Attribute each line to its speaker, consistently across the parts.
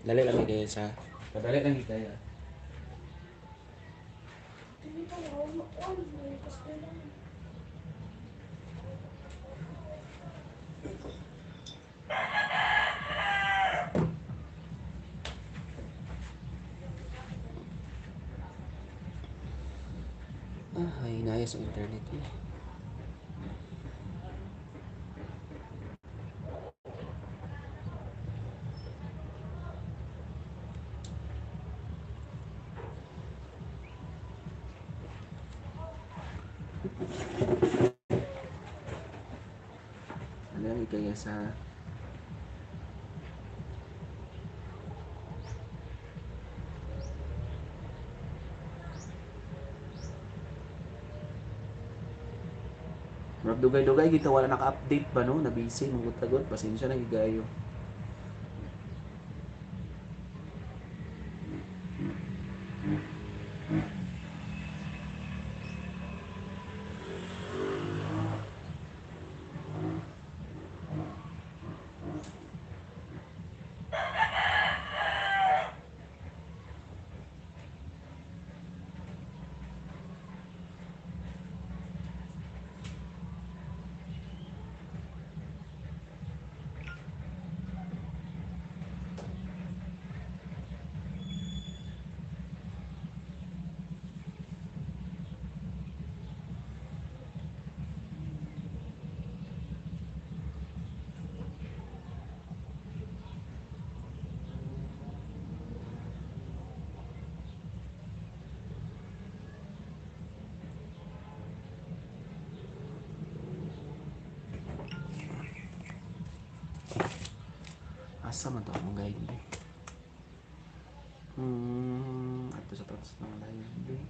Speaker 1: Dali lang guys ha. Padali lang kaya. Ah, ay nayas ang internet eh. Dali lang kaya sa. Murag dugay-dugay kita wala naka-update ba no? Na busy mong gutagod, pasensya na gigayo. Asa man to akong guide ba? Ato sa taas ng live eh.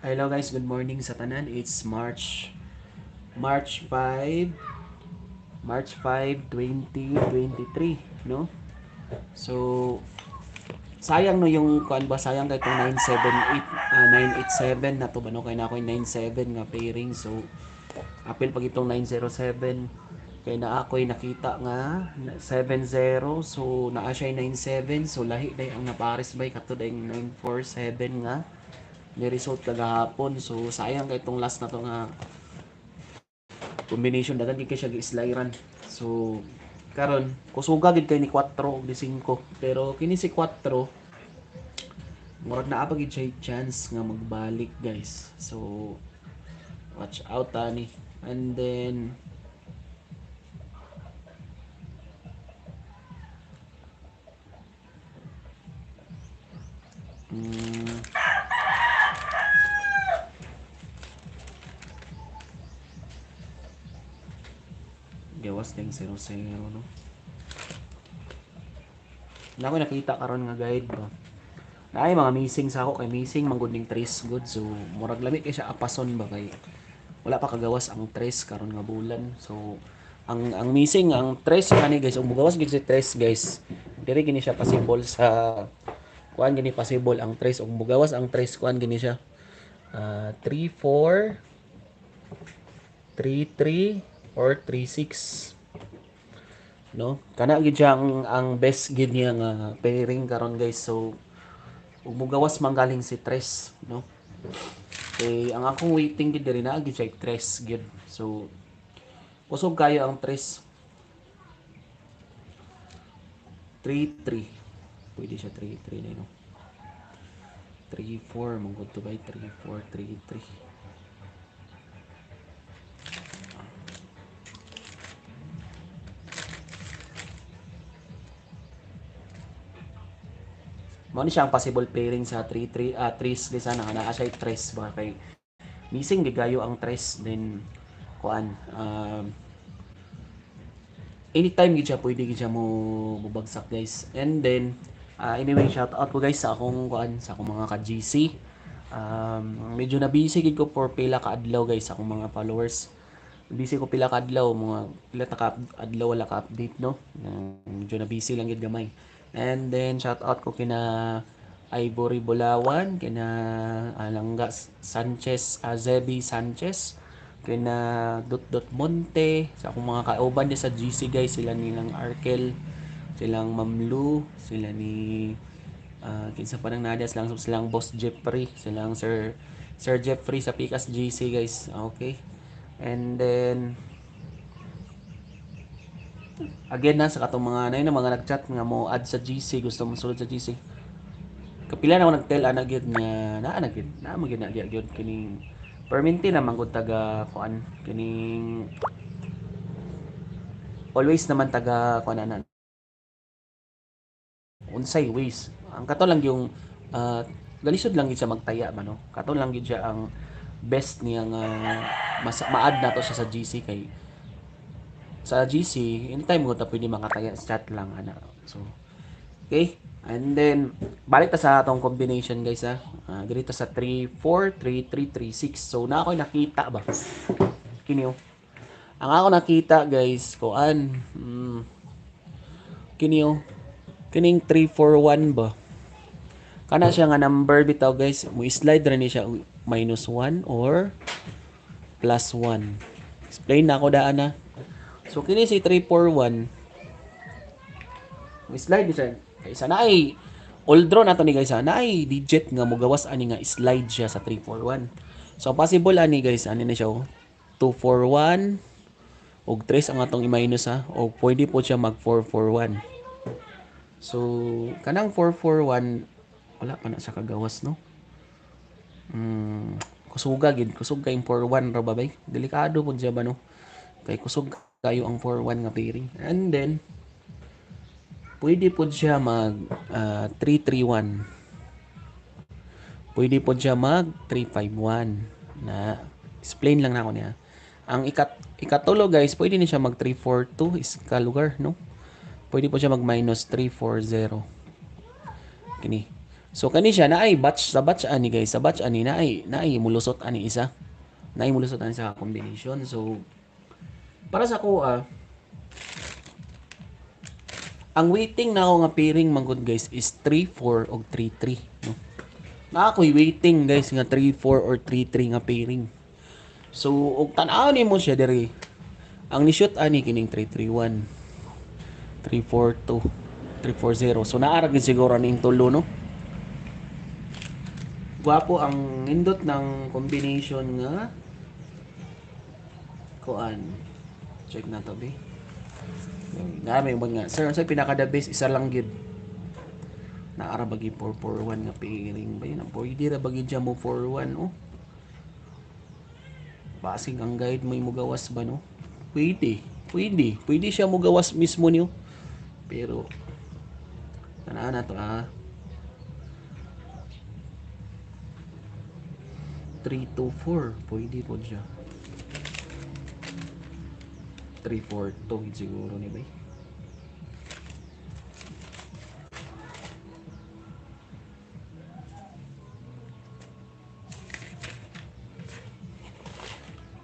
Speaker 1: Hello guys, good morning sa tanan. It's March 5, March 5, 2023, no? So sayang no yung kuan ba, sayang kay itong 978, 987 na to ba no, kay na ako yung 97 nga pairing. So apil pag itong 907 kay na ako'y nakita nga 70, so naa siya 97, so lahi day ang napares bay kato day 947 nga ni result kagahapon. So sayang kay itong last na to nga combination, dagan gid kay siya gi-sliran. So karon kusuga gid kay ni 4 ug ni 5, pero kini si 4 murag naa pa gid siya chance nga magbalik guys. So watch out ani. And then gawas ding 0-0 no. Wala ko nakita karon nga guide ba. Naay mga missing sa ako kay missing man gud ning 3 good. So murag lami kay siya apason ba kay wala pa kagawas ang 3 karon nga bulan. So ang missing ang 3 kani guys, ug mugawas gid si 3 guys. Diri gini siya possible sa kuan gini possible ang 3 ug mugawas ang 3 kuan gini siya. 3 4 3 3 or 3 6 no. Kana gid siya ang best gid niya nga pairing karon guys. So ug mugawas man galing si 3 no. Kay ang akong waiting gid diri na gid siya 3 gid. So kusog kayo ang 3 3 3 pwede siya 3 3 na no. 3 4 manggod to by 3 4 3 3. Mao ni siya ang possible pairing sa 3 3 3 guys ha, naa siya 3 ba kay missing gigayo ang 3, then kuan anytime gid siya pwede gid siya mo mobagsak guys. And then anyway, shout out ko guys sa akong kuan, sa akong mga ka-GC. Medyo na busy gid ko for pila ka adlaw guys sa akong mga followers. Busy ko pila ka adlaw, mga pila ta ka adlaw wala ka update no. Medyo na busy lang gid gamay. And then shout out ko kina Ivory Bulawan, kina Alangga Sanchez, Zebi Sanchez, kina Dot Dot Monte, sa akong mga kauban di sa GC guys, sila nilang Arkel, silang Mamlu, sila ni kinsa pa nang nadia, silang silang Boss Jeffrey, silang Sir Sir Jeffrey sa Pikas GC guys. Okay. And then again na sa katong mga na mga nagchat nga mo add sa GC, gusto mo sulod sa GC. Kapila na ako nagtell ana gyud nga naa na gyud, naa man gyud na gyud kining perminti na man gud taga kuan kining always naman taga kuan ana unsay ways. Ang kato lang yung galisod lang gid siya magtaya man no. Kato lang gid siya ang best niya nga mas ma-add nato siya sa GC kay sa GC anytime mo ta pwede makataya, chat lang ana. So okay, and then balik ta sa atong combination guys ha. Diri ta sa 3 4 3 3 3 6. So na ako'y nakita ba kini oh. Ang ako nakita guys kuan kini oh, kining 3 4 1 ba kana siya nga number bitaw guys, mo slide ra ni siya minus 1 or plus 1. Explain na ako daan na. So kini si 3 4 1 mo slide ni siya kaysa na ay all draw nato ni guys ha, na ay digit nga mogawas ani nga slide siya sa 3 4 1. So possible ani guys, ani na siya oh, 2 4 1 og 3 ang atong i-minus ha, og pwede po siya mag 4 4 1. So kanang 4 4 1 wala pa na siya kagawas no. Kusuga gid, kusog kay 4 1 ra ba bay? Delikado pud siya ba no? Kay kusog kayo ang 4 1 nga pairing. And then pwede pud siya mag 3 3 1. Pwede pud siya mag 3 5 1. Na explain lang na ako niya. Ang ikatulo guys, pwede ni siya mag 3 4 2 is ka lugar no. Pwede po siya mag minus 3 4 0. Kini. So kani siya naay batch sa batch ani guys, sa batch ani naay mulusot ani isa. Naay mulusot ani sa combination. So para sa ko ang waiting na ako nga pairing man gud guys is 3 4 og 3 3 no. Na ako'y waiting guys nga 3 4 or 3 3 nga pairing. So og tan-aw nimo siya diri. Ang ni-shoot ani kining 3 3 1, 3 4 2, 3 4 0. So naara gid siguro ning tulo no. Gwapo ang nindot ng combination nga kuan. Check na to be. Na may uban nga sir, unsay pinaka the best, isa lang gyud. Naara bagi 4 4 1 nga pairing ba yun? Pwede ra bagi dyan mo 4 1 oh. Basig ang guide mo mugawas ba no? Pwede. Pwede. Pwede siya mugawas mismo niyo. Pero tanaw na to ah. 3 2 4 pwede po siya. 3 4 2 siguro ni bay.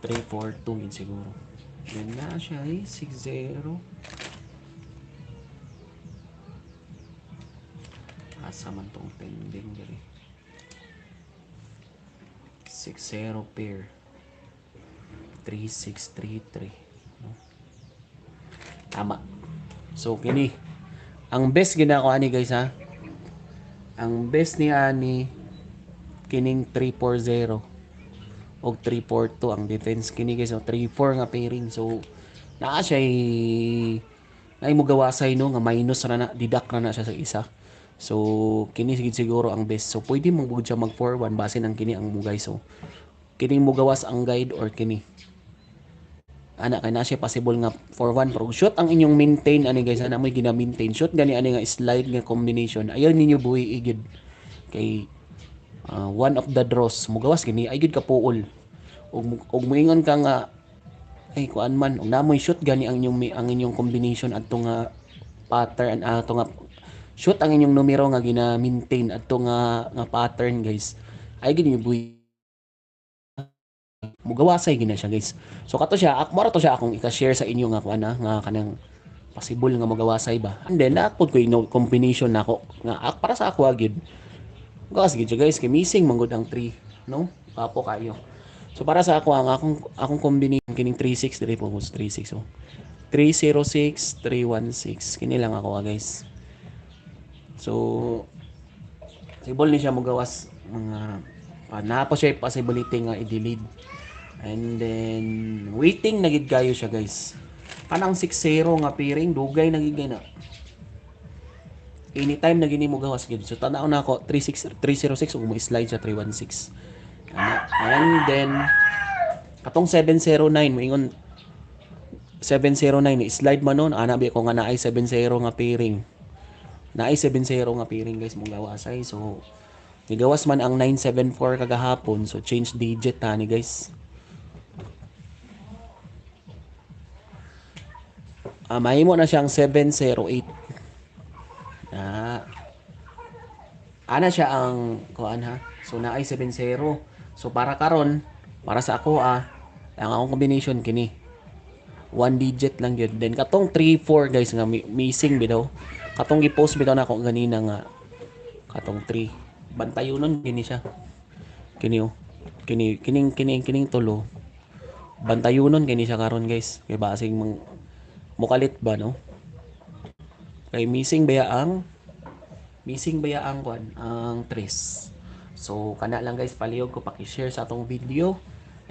Speaker 1: 3 4 2 siguro. Then na siya ay 6 0. Asa man tong pending diri. 6 0 pair. 3 6 3 3 no? Tama. So kini ang best ginako ani guys ha. Ang best ni ani kining 3 4 0 og 3 4 2 ang defense kini guys, so 3 4 nga pairing. So naa siya ay mogawasay no nga minus ra na, deduct ra na siya sa isa. So kini siguro ang best. So pwede mo gud siya mag 4 1 base nang kini ang mo guys. So kining mogawas ang guide or kini Ana kay na siya possible nga 4-1, pero shoot ang inyong maintain ani, guys, ana mo'y gina-maintain. Shoot gani ani nga slide nga combination. Ayaw ninyo buhi gid kay one of the draws mugawas gini ay gid kapuol ug moingon ka nga ay kuan man ug namoy shoot gani ang inyong combination adto nga pattern, ato nga shoot ang inyong numero nga gina-maintain adto nga pattern, guys, ay gid buhi, mugawasay gina siya, guys. So kato siya, mao to siya akong ika-share sa inyo nga kuan nga kanang possible nga magawasay ba. And then naakpod ko yung combination nako nga para sa ako gyud gawas gid siya, guys, kay missing man gud ang 3, no? Kapo kayo. So para sa ako, ang akong combination kining 36 diri po, 36, oh. 306 316 kini lang ako, guys. So possible ni siya mogawas mga na po siya possibility nga i-delete. And then waiting na gid kayo siya, guys. Kanang 6-0 nga pairing, dugay na gid na. Anytime na gini mo gawas gid. So tan-aw na ako 36 306 ug mo slide sa 316. Ana. And then katong 709, moingon 709 slide man nun ana bi ko nga naay 70 nga pairing. Naay 70 nga pairing, guys, mong gawasay. So nigawas man ang 974 kagahapon, so change digit ha ni, guys. Mahimo na siyang 708. Na. Ana siya ang kuan ha. So naay 70. So para karon, para sa ako ang akong combination kini. One digit lang yun. Then katong 3 4, guys, nga missing bitaw. Katong gi-post bitaw na ako ganina nga katong 3. Bantayonon gini siya. Kini oh. Kini kining kining kining tulo. Bantayonon kini siya karon, guys. Kay basing mang mukalit ba, no? Kay missing baya ang kwan, ang tres. So kana lang, guys, palihog ko paki-share sa atong video.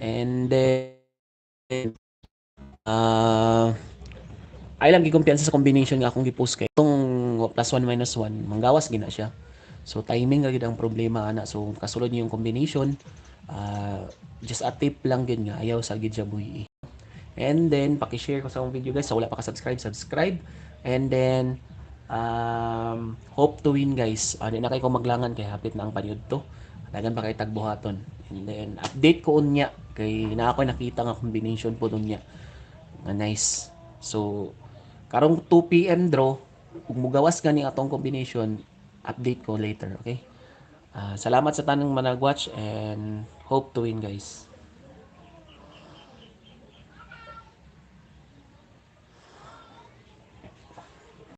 Speaker 1: And then ay lang gikumpiyansa sa combination nga akong gi-post kay itong plus 1 minus 1 manggawas gina siya. So timing ra gid ang problema ana. So kasulod niyo yung combination, just a tip lang gid nga ayaw sa gid siya buhi. And then paki-share ko sa akong video, guys. So wala pa ka subscribe, subscribe. And then hope to win, guys. Di na kay ko maglangan kay hapit na ang panyud to. Dagan pa kay tagbuhaton. And then update ko unya kay na ako nakita nga combination po unya. Nga nice. So karong 2 PM draw, ug mugawas gani atong combination, update ko later, okay? Salamat sa tanang manag-watch and hope to win, guys.